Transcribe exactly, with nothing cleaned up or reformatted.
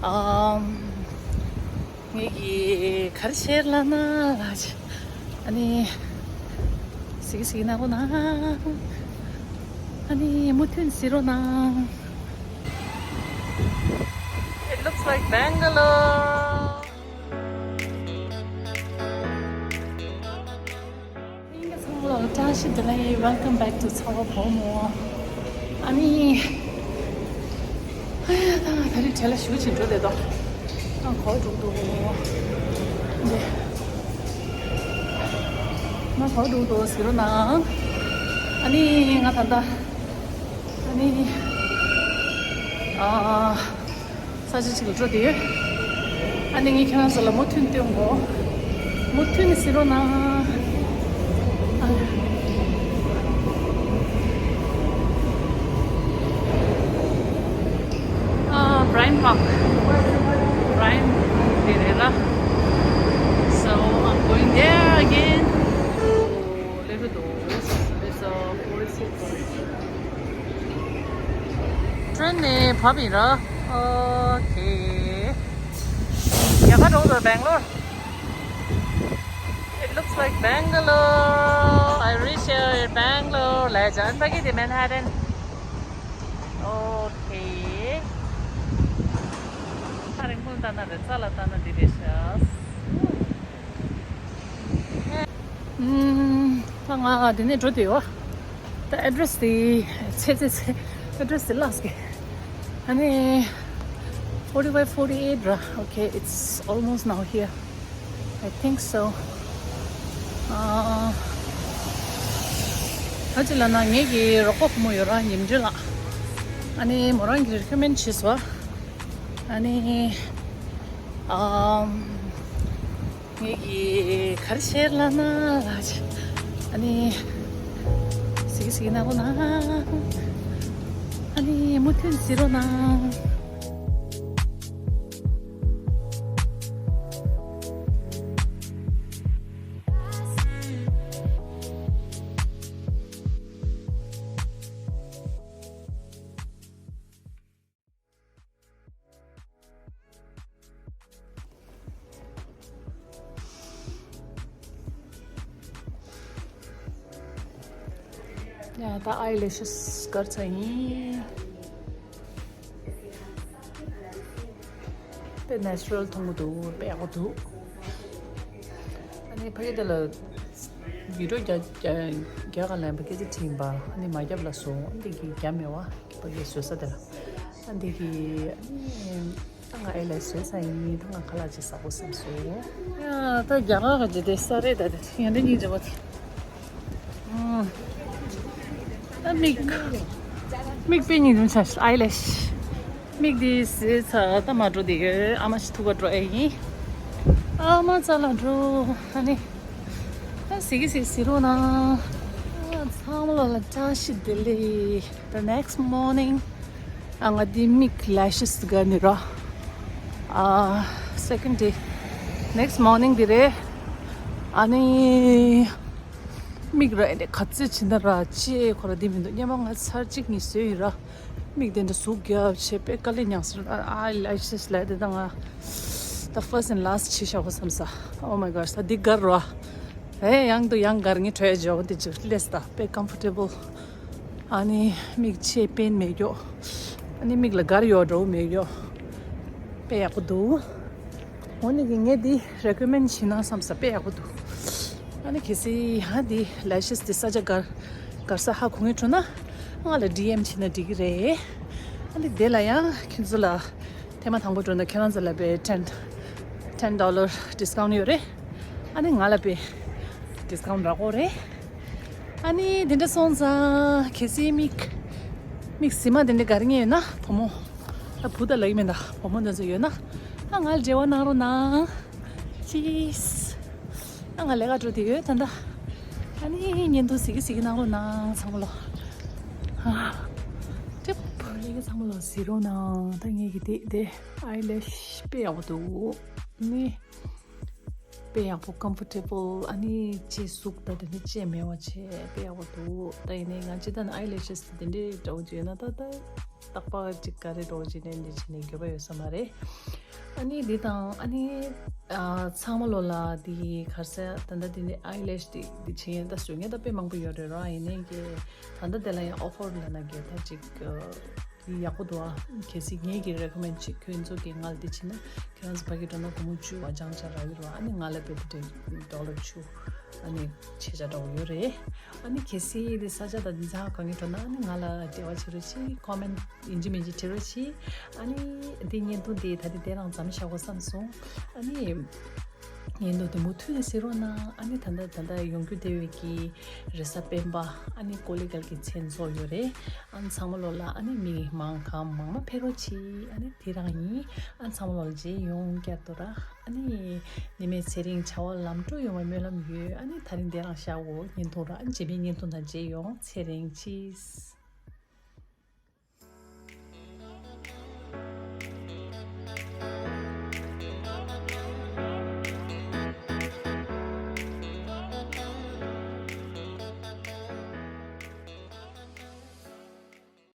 ཨམ། ངེད་ཀྱིས་ག་རེ་བྱས་ལབ་ན་ལགས། ཨ་ནི། གཟིགས་གཟིགས་གནང་རོགས་གནང་། ཨ་ནི་མུ་མཐུད་གཟིགས་རོགས་གནང་། It looks like Bangalore. ཚང་མ་ལ་བཀྲ་ཤིས་བདེ་ལེགས། Welcome back to ཚ་བ་བུ་མོ། ཨ་ནི། ཨ་ཡ། ད་ང་ད་རེས་གྲལ་ལ་ཞུ་ཅིག་འགྲོ་བསྡད་དོ། ང་གོ་འགྲོ་འདུག་འདི། ང་གོ་འགྲོ་འདུག་ཟེར་རོགས་གནང་། ཨ་ནི་ང་ད་ལྟ། ཨ་ནི། ཨ། ས་ཆ་གཅིག་ལ་འགྲོ་དེ་ཡོད། ཨ་ནི་ངས་ཁྱེད་རང་ཚོ་ལ་མུ་མཐུད་སྟོན་གོ། མུ་མཐུད་ནས་གཟིགས་རོགས་གནང་། ཨ། ཨ། Bryant Park. Bryant དེ་རེད་ལ། So I'm going there again. ལེགས་འགྲོ། It's a forest. ཀྲེན་ནས་བབས་ཡིན་ར། ཨོ་ཁེ། ཡག་པོ་འགྲོ་འདུག Bangalore. It looks like Bangalore. I reach here in Bangalore. ལས་ཅན་པ་གི་དེ་Manhattan. ཨོ་ཁེ། ཁ་རིང་པོ་ལྟ་ན་རེད། རྩ་ལ་ལྟ་ན་འདི་རེད་ཤག་ཨུམ། ད་ང་འདི་ནས་འགྲོ་དུས་ཡོད། ད་address་དེ་ཚེ་ཚེ་ཚེ། address་དེ་བརླགས་ཀྱི། ཨ་ནི། forty-five forty-eight ར། Okay, it's almost now here. I think so. ཨ། ད་ཅི་ལབ་ན་ངེད་ཀྱི་རོགས་པ་བུ་མོ་ཡོད་ར། ཉིམ་འདྲེ་ལགས། ཨ་ནི་མོ་རང་གིས་recommend་བྱས་སོང་། ཨ་ནི། ཨམ། ངེད་ཀྱིས་ག་རེ་བྱས་ལབ་ན་ལགས། ཨ་ནི། གཟིགས་གཟིགས་གནང་རོགས་གནང་། ཨ་ནི་མུ་མཐུད་གཟིགས་རོགས་གནང་། ཡ། ད་eyelashes་དཀར་ཚ་ཡིན། དཔེ་natural་མཐོང་གི་འདུག་དཔེ་ཡག་པོ་འདུག་ཨ་ནི་ཕ་གི་དེ་ལ་video་རྒྱག་རྒྱག་རྒྱག་ག་ལན་པ་སྐད་ཆ་དྲིས་པ། ཨ་ནི་མ་རྒྱབ་ལ་སོང་། ཨ་འདི་གི་རྒྱབ་མེད་བ། ཕ་གི་བཟོ་ས་དེ་ལ། ཨ་འདི་གི་ཨ་ནི་ད་ང་ཨེ་ལ་བཟོས་ས་ཡིན། ད་ང་ཁ་ལག་ཅིག་ཟ་དགོས་བསམ་སོང་། ཡ། ད་རྒྱ་གར་ག་ཅིག་དེ་ས་རེད། ད་དེ་ཡོན་ཏན་སྙིང་རྗེ་པོ་དེ། ཨ། ད་མིག་མིག་དཔེ་སྙིང་རྗེ་ཆགས། eyelashes། མིག་འདི་བཟོས་ཚར། ད་མ་འགྲོ་དེ་ཡོད། ཨ་མ་ཞིག་ཐུག་ག་འགྲོ་ཨེ་ཡིན། ཨ་མ་རྩ་ལ་འགྲོ། ཨ་ནི། ཨ་གཟིགས་གཟིགས་གཟིགས་རོགས་གནང་། ཨ་ཚང་མ་ལ་བཀྲ་ཤིས་བདེ་ལེགས། The next morning. ཨ་ང་འདི་མིག་lashes་དགའ་ནི་ར། ཨ་second day. Next morning་འདི་རེད། ཨ་ནི། མིག་ར་ཨེ་འདྲ་ག་ཚོད་བྱིན་ན་ར་ཅེས་ཁོ་ར་འདི་མི་འདུག་སྔོན་མ་ང་ཚར་གཅིག་གཉིས་བཟོས་ཡིན་ར། མིག་དེ་འདྲ་ཟུག་རྒྱབ་བྱས་དཔེ་དཀའ་ལས་མྱངས་སོང་། ཨ་eyelashes་ལབ་དེ་ད་ང་ད་first and last་བྱེད་བཞག་གོ་བསམ་ས། Oh my god། ད་འདི་དགར་ར། ཨེ་ཡང་དུ་ཡང་དགར། ངས་བྲོས་འཇོག་འདི་ཅིག་ལེས་ད་དཔེ་comfortable། ཨ་ནི་མིག་ཆེ་པན་མེད་ཀྱོ། ཨ་ནི་མིག་ལ་དགར་ཡོད་འགྲོ་མེད་ཀྱོ། དཔེ་ཡག་པོ་འདུག་འོ་ནི་གི་ངས་འདི་recommend་བྱེད་ན་བསམ་ས། དཔེ་ཡག་པོ་འདུག་ཨ་ནི་གལ་སྲིད་ཧ་འདི་lashes་འདི་ས་ཆ་དགར་དགར་ས་ཧ་གོ་ངེས་བྱུང་ན་ང་ལ་ཌི་ཨེམ་བྱེད་ན་འགྲིག་གི་རེད། ཨ་ནི་དེ་ལ་ཡང་ཁྱེད་ཚོ་ལ་ཐེངས་མ་དང་པོ་འགྲོ་ན་ཁྱེད་རང་ཚོ་ལ་དཔེ་ten ten dollar discount་ཡོད་རེད། ཨ་ནི་ང་ལ་དཔེ་discount་རག་གོ་རེད། ཨ་ནི་དེ་འདྲ་སོང་ཙང་གལ་སྲིད་མིག་མིག་ཟི་མ་དེ་འདྲ་དགར་མཁན་ཡོད་ན་བུ་མོ། ད་བུ་ད་ལབ་ཀྱི་མེད་ད། བུ་མོ་འདི་ཚོ་ཡོད་ན་ཨ་ང་ལ་འབྲེལ་བ་གནང་རོགས་གནང་། Cheers། ཨ་ང་ལས་ཀ་འགྲོ་དེ་ཡོད་ད་ད། ཨ་ནི་བརྙན་ཐུང་གཟིགས་ཀྱི་གཟིགས་ཀྱི་གནང་རོགས་གནང་ཚང་མ་ལོ། ཨ། ཀྲིབ། ལས་ཀ་ཚང་མ་ལོ་གཟིགས་རོགས་གནང་། ད་ངེད་ཀྱི་དེ་དེ་ཨའི་ལེ་ཤི་དཔེ་ཡག་པོ་འདུག་ནི། དཔེ་ཡག་པོ་comfortable། ཨ་ནི་ཅེས་གཟུགས་ད་དེ་འདྲ་ཅེས་མེད་པ་བྱས་དཔེ་ཡག་པོ་འདུག་ད་ཡིན་ནའི་ང་ཅི་ད་ནི་ཨའི་ལེ་ཤི་དེ་འདྲའི་འདྲ་བོ་ཅིག་ཡོད་ན་ད་ད་ རྟག་པར་ཅིག་ག་རེ་འགྲོ་བྱས་ནས་འདི་བྱས་ནས་འགྱོད་པ་ཡོད་ས་མ་རེད། ཨ་ནི་འདི་དང་ཨ་ནི་ཨ་ཚང་མ་ལོ་ལ་འདི་ག་རེ་ཟེར། ད་ལྟ་འདི་ནི་ཨའི་ལེཤ་འདི་འདི་བྱས་ཡིན། ད་སུས་ངས་ད་དཔེ་མང་པོ་ཡོད་རེད་ར། ཡིན་ནའི་གི་ད་ལྟ་དེ་ལ་ཡང་ཨོ་ཕར་ལབ་ན་གི་ད་ཅིག་ཨ་འདི་ཡག་པོ་འདུག་ཨ། གལ་སྲིད་ངས་གི་རེ་ཀོ་མེན་ཅིག་ཁྱོད་ཚོ་གི་ང་ལ་འདི་བྱས་ན་ཁྱོད་རང་ཚོ་ཕ་གི་འགྲོ་ན་སྒོར་མོ་བཅུ་བ་ལྗང་ཆ་རག་གི་རེད་བ། ཨ་ནི་ང་ལ་དཔེ་དེ་འདྲའི་ཌོ་ལར་བཅུ་ཨ་ནི་ཆེ་ཆ་འདྲ་བོ་ཡོད་རེད། ཨ་ནི་གལ་སྲིད་དེ་ས་ཆ་དང་འདི་ཚང་གང་གི་འགྲོ་ན་ཨ་ནི་ང་ལ་འབྲེལ་བ་བྱེད་རོགས་གྱིས། ཁོ་མེན་ཡིན་གཅིག་མིན་གཅིག་བྲིས་རོགས་གྱིས། ཨ་ནི་འདི་བརྙན་ཐུང་འདི་ད་ལྟ་དེ་རང་མཚམས་བཞག་དགོས་བསམ་སོང་། ཨ་ནི་བརྙན་ཐུང་དེ་མུ་མཐུད་ནས་གཟིགས་རོགས་གནང་། ཨ་ནི་ད་ལྟ་ད་ལྟ་ཡོང་རྒྱུ་བསྡད་པའི་གི་རེས་གཟའ་སྤེན་པ་ཨ་ནི་ཀོ་ལི་གལ་གྱི་མཚན་ཚོགས་ཡོད་རེད། ཨ་ནི་ཚང་མ་ལོ་ལ་ཨ་ནི་མི་མང་གང་མང་མང་ཕེབས་རོགས་གྱིས། ཨ་ནི་དེ་རང་ཡིན། ཨ་ནི་ཚང་མ་ལོ་ལ་མཇལ་ཡོང་། བསྐྱར་དུ་ར། ཨ་ནི་ཉི་མའི་ཚེ་རིང་བྱ་བ་ལམ་འགྲོ་ཡོང་བའི་སྨོན་ལམ་ཡོད། ཨ་ནི་ད་རིང་འདི་རང་བཞག་འོ། བརྙན་ཐུང་ར། ཨ་ནི་རྗེས་མའི་བརྙན་ཐུང་དང་མཇལ་ཡོང་། ཚེ་རིང་། ཅིས།